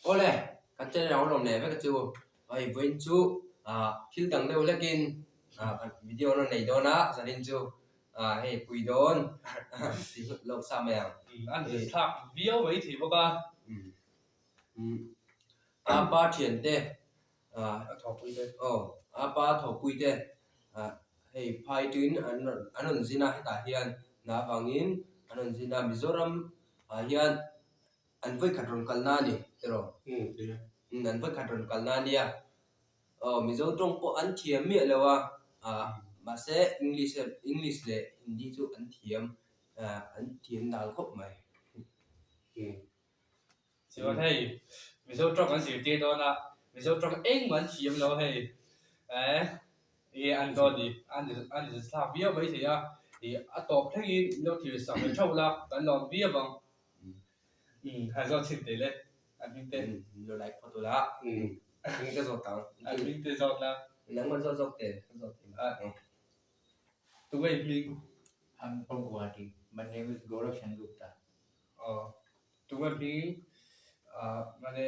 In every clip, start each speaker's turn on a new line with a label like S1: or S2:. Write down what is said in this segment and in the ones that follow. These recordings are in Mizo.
S1: Awle, kan channel ang lawm leh vek a chu. Hei vawiin chu ah thil dang deuh hlekin ah video an rawn nei dawn a, zanin chu ah hei pui dawn tih hlut lawk sa mai ang.
S2: An zirthlak viau mai thei bawk a.
S1: A pa thiante ah a thawhpui te aw a pa thawhpui te ah hei phai tuin an rawn an rawn zin a hetah hian hna avangin an rawn zin a Mizoram ah hian an vawikhat rawn kalna a ni tiraw umm an vawikhat rawn kalna a nia aw Mizo tawng pawh an thiam miah lo a ah mahse English English leh Hindi chu an thiam ah an thiam dal khawp mai.
S2: Chuan hei Mizo tawng an zirtir dawn a, Mizo tawng engmah an thiam lo hei eh enge an dawn ni an an inzathlak viau mai thei a, ih a tawp thlengin min lo thlir sak ve theuh la kan lawm viau ang. Umm han zawt chhin teh le an hming te.
S1: Min lo like phawt ula hming ka zawt ang.
S2: An hming te zawt la.
S1: Nangman zawt zawk teh ka zawt thei ang.
S2: Tunge i hming?
S3: I'm from Guwahati. My name is Gaurav Sengupta.
S2: Aw, tunge hming ah mane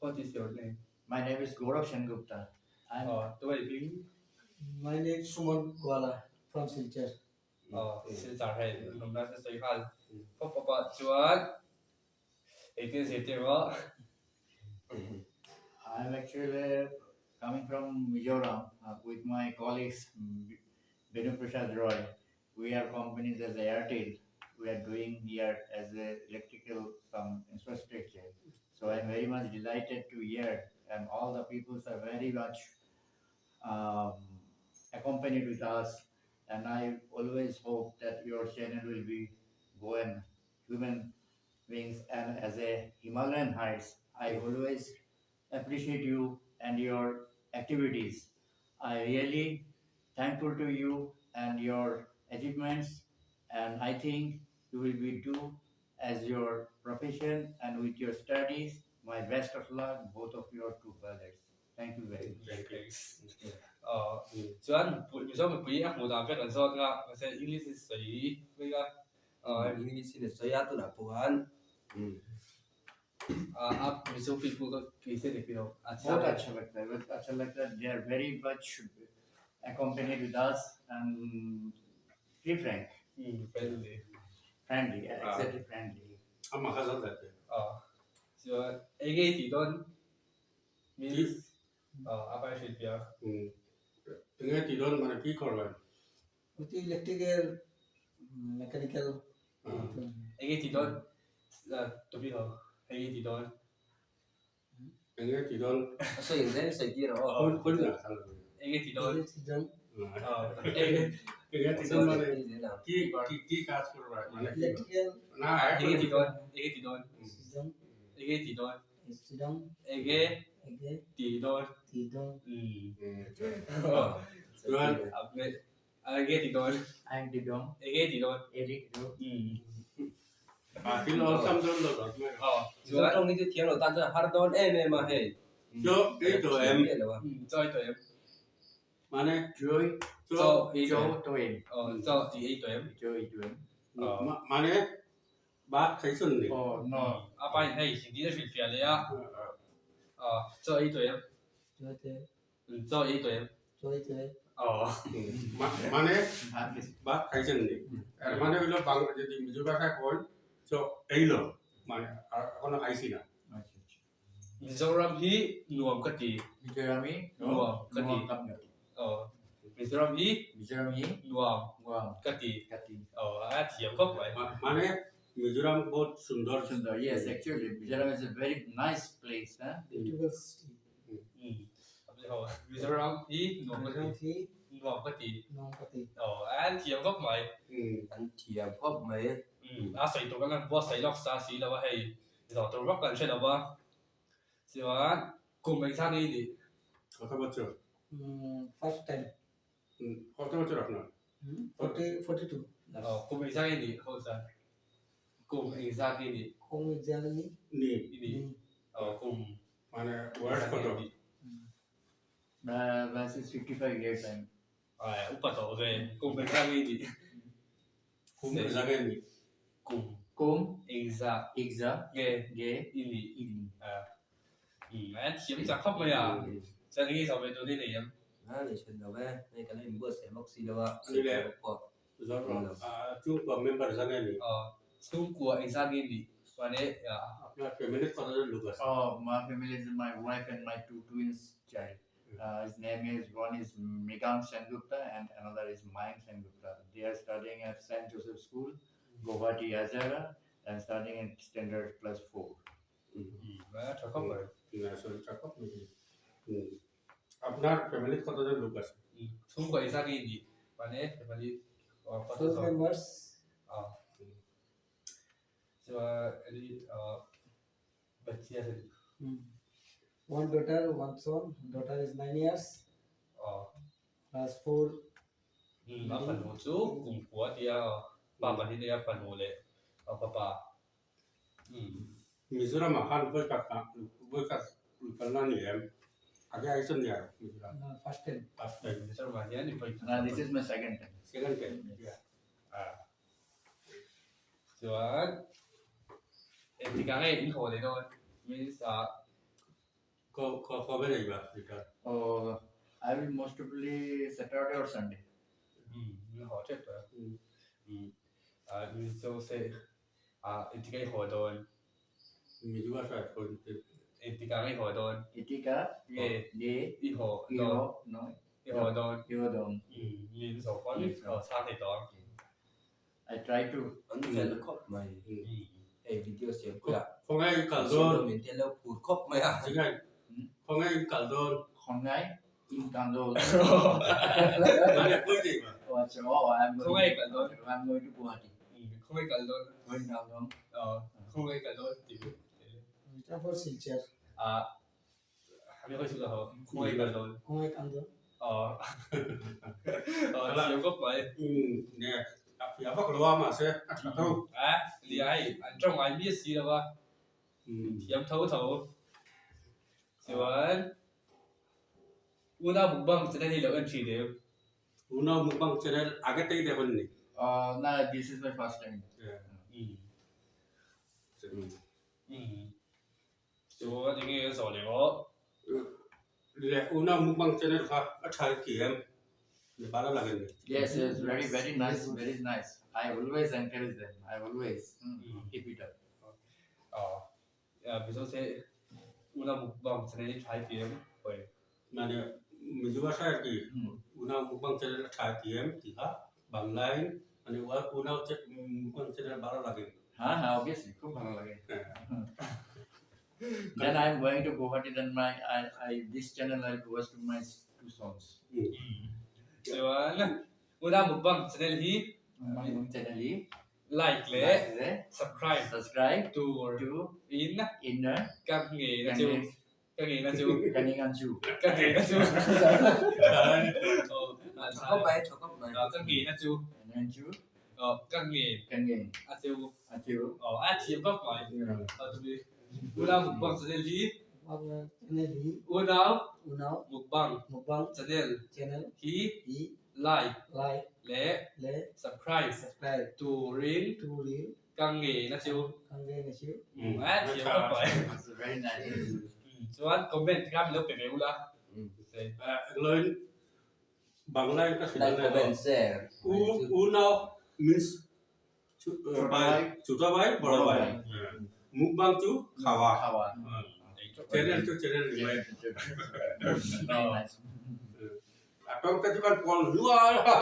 S2: what is your name?
S3: My name is Gaurav Sengupta. I'm
S2: Aw, tunge i hming?
S4: My name is Suman Goala from Silchar.
S2: Aw, Silchar hei lawmna se sawi nghal pawp pawp ah chuan engtin zirtir maw?
S3: I'm actually coming from Mizoram with my colleagues Benu Prasad Roy. We are companies as Airtel. We are doing here as a electrical some infrastructure. So I'm very much delighted to hear, and all the peoples are very much um, accompanied with us. And I always hope that your channel will be going human beings and as a Himalayan Heights. I always appreciate you and your activities. I really thankful to you and your achievements and I think you will be do as your profession and with your studies. My best of luck, both of your two brothers. Thank you very much.
S2: Thank you. Aw, chuan Mizo mipui a hmuh dan vek an zawt nga, mahse English in sawi mai a.
S1: Aw, English in a sawi a tunah pawh khan.
S2: आप मिजो people को कैसे देखते हो अच्छा
S3: बहुत अच्छा लगता है बहुत अच्छा लगता है they are very much accompanied with us and free frank
S2: friendly
S3: friendly yeah, exactly friendly
S5: Amah kha zawt leh teh.
S2: Chuan enge i tih dawn means a pa i hrilh piah.
S5: Enge i tih dawn mane ki khawr
S4: Electrical mechanical
S2: Enge i tih dawn tumi ho enge i tih dawn.
S5: Enge i tih dawn.
S1: A sawi eng zel i sawi tir rawh aw.
S5: Khawi lah thal.
S2: Enge i tih dawn.
S5: Enge i tih dawn mane ki ki kaj korba mane
S4: Electrical
S5: na
S2: Enge i tih dawn enge i tih dawn enge i tih dawn enge tih dawn.
S5: Chuan
S2: Enge tih dawn.
S3: I'm Didong
S2: Enge tih dawn.
S3: Eric Do
S5: a thil awlsam dawn lo zawt mai.
S2: Aw
S1: Mizo tawng hi chu thiam lo tan chuan a har dawn em em a hei.
S5: Chaw ei tawh em?
S2: Chaw ei tawh em?
S5: Mane
S3: Joy
S2: Chaw ei
S3: Joe
S2: tawh em?
S3: Toen
S2: Aw chaw i ei tawh em?
S3: Joe ei tawh em?
S5: Mane bat khaihchun ni.
S3: Oh no
S2: A pa in hei Hindi a hrilhfiah leh a. Aw chaw ei tawh em? Chaw ei tawh em?
S4: Chaw ei tawh em?
S2: Aw.
S5: মানে ভাত খাইছেন নি এর মানে হইলো বাংলা যদি মিজো ভাষায় কয় তো এইলো মানে এখনো খাইছি না
S3: আচ্ছা আচ্ছা
S2: Mizoram hi nuam ka ti.
S3: Mizoram hi
S2: Nuam ka ti. Aw. Mizoram hi
S3: Mizoram hi
S2: nuam
S3: nuam
S2: ka ti.
S3: ka ti.
S2: Aw a thiam khawp mai.
S5: মানে মিজোরাম বহুত সুন্দর
S3: Sundar yes actually Mizoram is a very nice place huh?
S4: Beautiful city.
S2: Mizoram hi nuam ka ti. Nuam ka ti.
S4: Nuam ka ti.
S2: Aw a thiam khawp mai.
S1: An thiam khawp mai.
S2: A sawi tur kan buatsaih lawk sa si lo a hei zawh tur vak kan hre lo va. Chuan kum engzat nge i nih?
S5: কত বছর
S4: First time.
S5: কত বছর আপনার
S4: 42.
S2: Aw kum engzat nge i nih ho chuan kum engzat nge i nih?
S4: Kum engzat nge
S5: নি
S2: I nih. Aw kum
S5: মানে বয়স কত
S3: This is 55 years I'm
S2: Ai upa tawh ve kum engzat nge i nih?
S5: Kum engzat nge nih?
S2: Kum
S3: Kum
S2: engzat
S3: engzat
S2: nge
S3: nge
S2: i nih?
S3: i nih?
S2: Ah. An thiam chak khawp mai a, chuan enge zawh ve tur hi nei em?
S1: A nei hran lo e, hei kan la inbuatsaih bawk si lo a,
S5: Ani le, chhungkua member zan nge ni?
S2: Chhungkua engzat nge ni? Chuan e.
S5: Apna family kawt a luk a.
S3: Oh, my family is my wife and my two twins child. His name is one is Mrigank Sengupta and another is Mayank Sengupta. They are studying at Saint Joseph School, Guwahati, Azara, and studying in standard class 4.
S2: tha khawp mai.
S5: Sorry, tha khawp mai. আপনার ফ্যামিলিত কতজন লোক আছে?
S2: Chhungkua engzat nge ni? Mane family
S4: Four members.
S2: Chuan bachcha আছে।
S4: One daughter, one son. Daughter is 9 years. Class 4.
S2: A fanu chu kum kua tia pa pahnih nei a fanu leh a fapa.
S5: Mizoram ah khan vawikhat vawikhat kalna a ni em? Age ai chuan nia Mizoram.
S4: First time.
S5: First time.
S2: Mizoram ah hian i vawikhat.
S3: Now this is my second time.
S5: Second time.
S3: Yeah.
S2: Chuan engtikah nge in haw leh dawn? Means ah.
S5: Khaw ber ei ba return?
S3: Oh, I will most probably Saturday or Sunday.
S2: In haw tep tawh e. Ah Mizo se ah engtikah i haw dawn?
S5: Mizo a hriat haw in
S2: Engtikah nge i haw dawn?
S3: Etika
S2: Nge
S3: nge
S2: i haw
S3: i
S2: dawn?
S3: haw no
S2: I haw dawn?
S3: I haw dawn.
S2: Min zawh pawn chhang thei tawh ang.
S3: I try to.
S1: An fel khawp mai. Hei video siam pui ah.
S5: Khawngaih in kal dawn.
S1: Min tel lo phur khawp mai a.
S5: Zingai khawngaih in kal dawn.
S3: Khawngaih in kal dawn.
S5: Mane pui dei ba.
S3: Oh acha oh I am going.
S2: Khawngaih kal dawn.
S3: I am going to Guwahati.
S2: Khawngaih kal dawn.
S3: Khawngaih kal dawn.
S2: Khawngaih kal dawn ti.
S4: Return for Silchar.
S2: Ah Khawngaih kal dawn.
S4: Khawngaih kal dawn.
S2: Aw thiam khawp mai.
S5: Nge a fiah vak lo a mahse a tha tho.
S2: A nia hei an tawng ngai miah si lo a thiam tho tho. Chuan Unau mukbang channel hi lo en thin em?
S5: Unau mukbang channel age tei deuh an ni.
S3: Na this is my first time.
S2: Chuan enge a zawh leh aw?
S5: Leh unau mukbang channel kha a tha ki em? Nepal a lang em ni?
S3: Yes yes very very nice very nice I always encourage them I always keep it up.
S2: Aw Mizo te unau mukbang channel hi tha i ti em? Hawi.
S5: Mane Mizo a hre ki unau mukbang channel a tha i ti em tih kha Bangla in mane unau mukbang channel bhalo lage.
S3: Ha ha obviously khub bhalo lage. Then I am going to Guwahati then my I I this channel I watch to my two songs.
S2: Chuan unau mukbang channel hi
S3: Mukbang channel hi
S2: like leh subscribe
S3: subscribe
S2: tur
S3: to
S2: in
S3: in
S2: ka ngei na chu. Ka ngei na chu.
S3: Ka ngei na chu.
S2: Ka ngei na chu.
S1: Tha khawp mai, tha khawp mai.
S2: Ka ngei na chu.
S3: Ngei chu.
S2: Ka ngei.
S3: Ka ngei.
S2: A chu.
S3: A chu.
S2: A thiam khawp mai. Unau mukbang channel hi.
S4: Channel hi.
S2: Unau.
S4: Unau.
S2: Mukbang.
S4: Mukbang.
S2: Channel.
S4: Channel.
S2: Hi.
S4: Hi.
S2: Like.
S4: Like.
S2: Leh.
S4: Leh.
S2: Subscribe.
S4: Subscribe.
S2: Turin.
S4: Turin.
S2: Ka ngei na chu.
S4: Ka ngei na chu.
S2: A thiam khawp mai.
S3: Very nice.
S2: Chuan comment kha min lo pe ve ula.
S5: Engloin Bangla in ka hrilh
S1: Like
S5: a nia
S1: comment share.
S5: U unau means bhai chota bhai boro bhai mukbang chu khawa
S3: Khawa.
S5: Channel chu channel ni mai.
S3: Very nice.
S5: A tawng te chu kan pawl nuai a.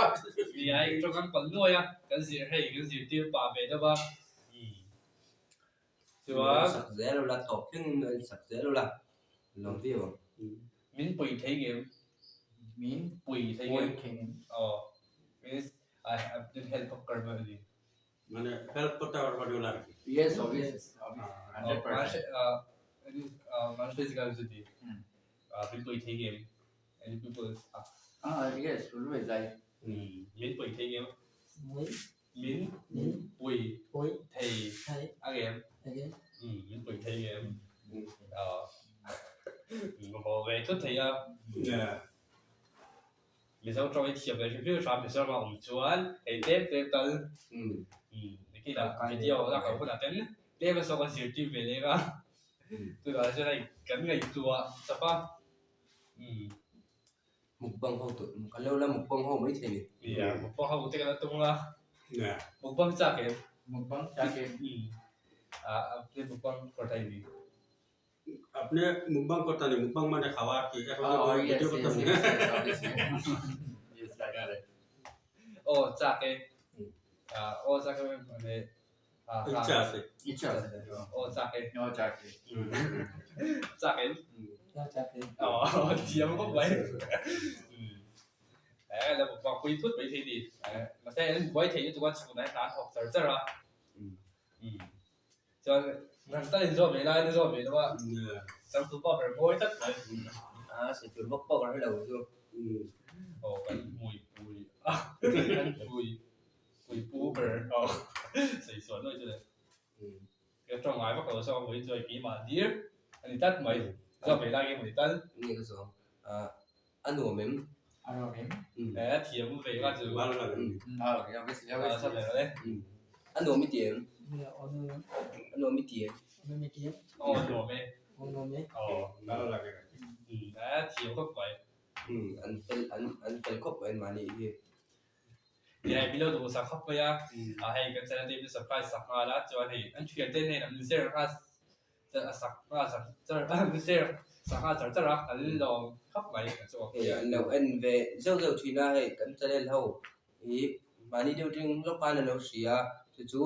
S2: Nia i tawng kan pawl nuai a, kan zir hei kan zirtir pah ve deuh a. Chuan
S1: Sak zel ula tawp thleng in sak zel ula lawm viau ang.
S2: Min pui thei ngem?
S3: Min
S2: pui thei ngem? Aw means I have been help karma ani.
S5: Mane help korte parba ni arki.
S3: Yes obviously 100%.
S2: Manse zikar যদি min pui thei ngem? Any people
S3: Ah yes always I.
S2: Min pui thei ngem?
S4: Mui.
S2: Min
S4: Min
S2: pui
S4: pui
S2: thei
S4: thei
S2: a ngem?
S4: Again.
S2: Min pui thei ngem? Mamawh ve thut thei a. Mizo tawng i thiam leh hrim hrim hram Mizoram a awm chuan hei tlem tlem tal nikin ah video lak loh hunah ten tlem a sawk a zirtir ve leng a. Tunah chuan hei kan ngaihtuah chap a. Umm.
S1: Mukbang ho tawh kan lo la mukbang ho mai thei ni.
S2: Nia, mukbang ho te kan la tum a.
S5: Nia.
S2: Mukbang chak em?
S3: Mukbang chak em?
S2: Umm. Ah, apne mukbang kawr thai ni.
S5: আপনি মুখবাং করতে নি মুখবাং মানে খাওয়া আর কি এখন
S3: Oh, yes,
S5: video
S3: yes,
S5: করতে
S3: yes, yes, obviously. Yes, I got it.
S2: Oh, chak e. Ah, oh chak e মানে ah
S5: ইচ্ছা আছে
S3: ইচ্ছা আছে।
S2: Oh, chak e.
S3: No চাকরি।
S2: Chak em.
S4: চাকরি
S2: Oh, thiam khawp mai. Umm. Eh, la mukbang pui thut mai thei ni. Eh, mahse an buai thei lutuk a chhunah hian hna an thawk char char a. Umm. Chuan nang tal in zawh ve lai in zawh ve lo a. Changtu pa ber mawi tlat mai.
S1: A sawi tur vak pawh ka hre lo chu.
S2: Aw kan hmui pui a kan hmui pui pu ber aw sawi sual nuai chu le. Ka tawng ngai vak lo saw hmui chuai keimah dir a ni tlat mai. Zawh ve lai nge hmui tal.
S1: Nge ka zawh a nuam em?
S3: A nuam em?
S2: Eh a thiam ve nga chu.
S3: Okay, obviously, obviously.
S1: A nuam i ti em? A nuam i ti em?
S2: Aw nuam e.
S4: Nuam e.
S2: Aw. A thiam khawp mai.
S1: An fel an an fel khawp mai mahni hi.
S2: Nia min lo duhsak khawp mai a, a hei kan channel te min subscribe sak nghal a chuan hei an thian te hnen an share nghal a sak nghal char char a an share sak nghal char char a an lawm khawp mai kan chu.
S1: Hei an lo en ve zeuh zeuh thin a hei kan channel ho hi mahni deuh ding lawk khan an lo hria a chu chu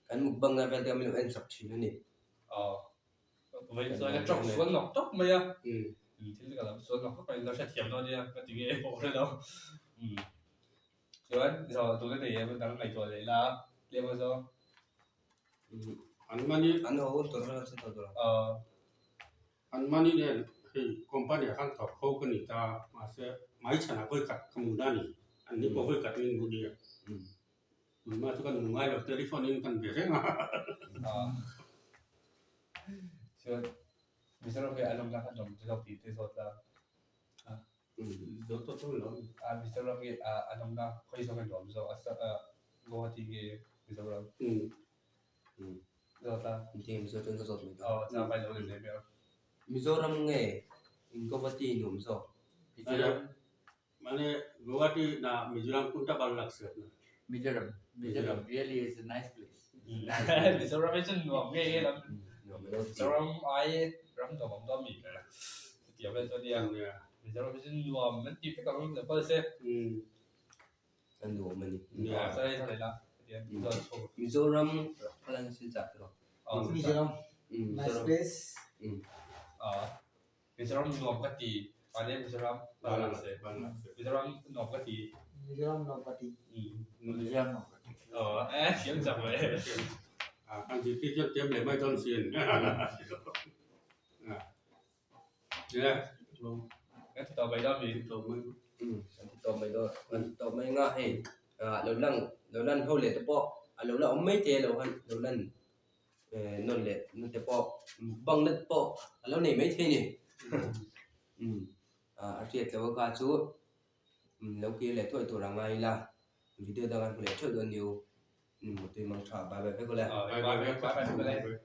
S1: kan mukbang na vel te min lo en sak thin a ni.
S2: Aw Vawi chuan ka tawng sual nawk tawk mai a, thil ka lam sual nawk tawk mai lo hrethiam dawn nia ka ti nge pawh hre lo. Chuan zawh tuna nei em dang ngaihtuah leh la tlem a zawng.
S5: An mani
S1: an ho hun tur vel chu tawh tur.
S5: An mani nen hei company ah khan thawk kho ka ni ta mahse mai chhanah vawi khat ka hmu na ni an ni pawh vawi khat min hmu nia. Tunhma chu kan hmu ngai lo telephone in kan be reng a.
S2: Chuan Mizoram hi a lawmna kha nawm te zawk tih te zawt la.
S5: Zo tawh tawh lo.
S2: Mizoram hi a lawmna khawi zawk a nuam zawk a Guwahati nge Mizoram. Zawt la.
S1: Engtin nge Mizoram ka zawt mai dawn.
S2: Aw chang pai lo ni leh hmel.
S1: Mizoram nge in Guwahati nuam zawk?
S3: Mizoram.
S5: মানে Guwahati na Mizoram কোনটা ভালো লাগছে আপনার?
S3: Mizoram. Mizoram really is a nice place.
S2: Mizoram hi chu nuam nge nge lam. Mizoram ai ram nuam awm dawn mi ber a. Chutiang vel chu a nia. Mizoram hi chu nuam an ti vek ang lo kal se.
S1: A nuam a ni. Mizoram khalan silchar te rawh.
S4: Mizoram nice place.
S2: Mizoram nuam ka ti mahni Mizoram Mizoram nuam ka ti.
S4: Mizoram nuam ka ti.
S3: Mizoram nuam ka ti.
S2: Aw e thiam chak mai.
S5: Kan zirtir chuan tiam leh mai dawn sin.
S2: Kan ti tawh mai dawn mi.
S1: Kan ti tawh mai dawn kan ti tawh mai nga hei lo lan lo lan ho leh te pawh a lo la awm mai te lo han lo lan nawn leh na te pawh bang na te pawh a lo nei mai thei ni a hriat loh a kha chu lo kir leh thuai tur a ngai ila video dang an hmu leh theuh dawn niu mutui mang tha bye bye vek ule.
S2: Bye bye vek bye bye vek ule.